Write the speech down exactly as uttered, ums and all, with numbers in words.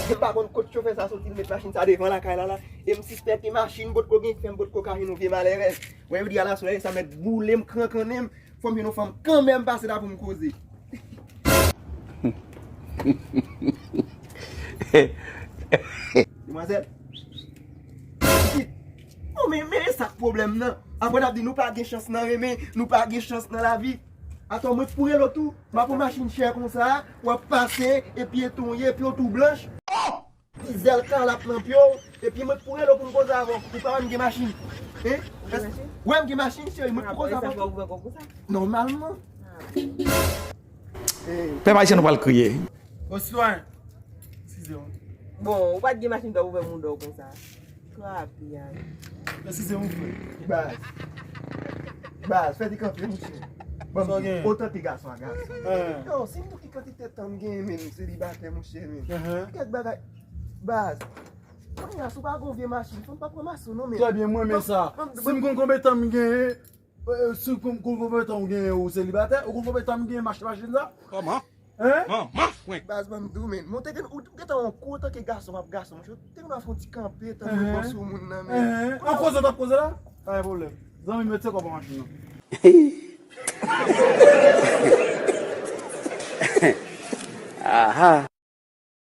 M pa konn kot chofè sa soti, l met machin sa devan lakay la la. E m sispèk ke machin potko gen k fè m potko ka jwenn yon vye malèrèz. Wè, yo di alaswè sa mèt boule m, krankannen m. Fò m jwenn yon fanm kanmenm pase la pou m koze. Demwazèl. Pitit. Oh, men, men e sa k pwoblèm nan. Apre n ap di nou pa gen chans nan renmen, nou pa gen chans nan lavi. Atò, mwen k pou rele w tou, m ap yon machin chè konsa, w ap pase, epi etan w ye, epi w tou blanch. Ti zèl kalap nan pye w, epi mwen k pou rele w pou m koze avè w, ou pa wè m gen machin. Hein? Ou gen machin? Wè m gen machin, cheri, mwen k pou koze avè w tou. Nòmalman. Pèp ayisyen nou pral kriye. Ositwayen. Size yon. Bon, ou pa t gen machin, w ap ouvè mouda w konsa. Krapi a. Mèsi, se yon frè. Baz. Baz, fè ti kanpe, monchè. Bon, otan ke gason a gason. Yo, si m tou ki kantite tan m genyen, men, selibatè, monchè, men. Kèk bagay. Baz. Kounye a, si w pa gon vye machin, fanm p ap ranmase w, non, men. Trè byen, mwen renmen sa. Si m konn konbyen tan m genyen, si m konn konbyen tan w genyen ou selibatè, ou konn konbyen tan m genyen m achte machin sa? Kòman? Hein? Manman frenk. Baz, ban m di w, men. Mwen te gen, ou, ou gentan yon kou antanke gason, w ap gason, monchè. Ou te gen dwa fè yon ti kanpe, tann repons sou moun nan, men. An koze, t ap koze la? Pa gen pwoblèm. Zanmi m, mete kòb nan machin nan. Aha.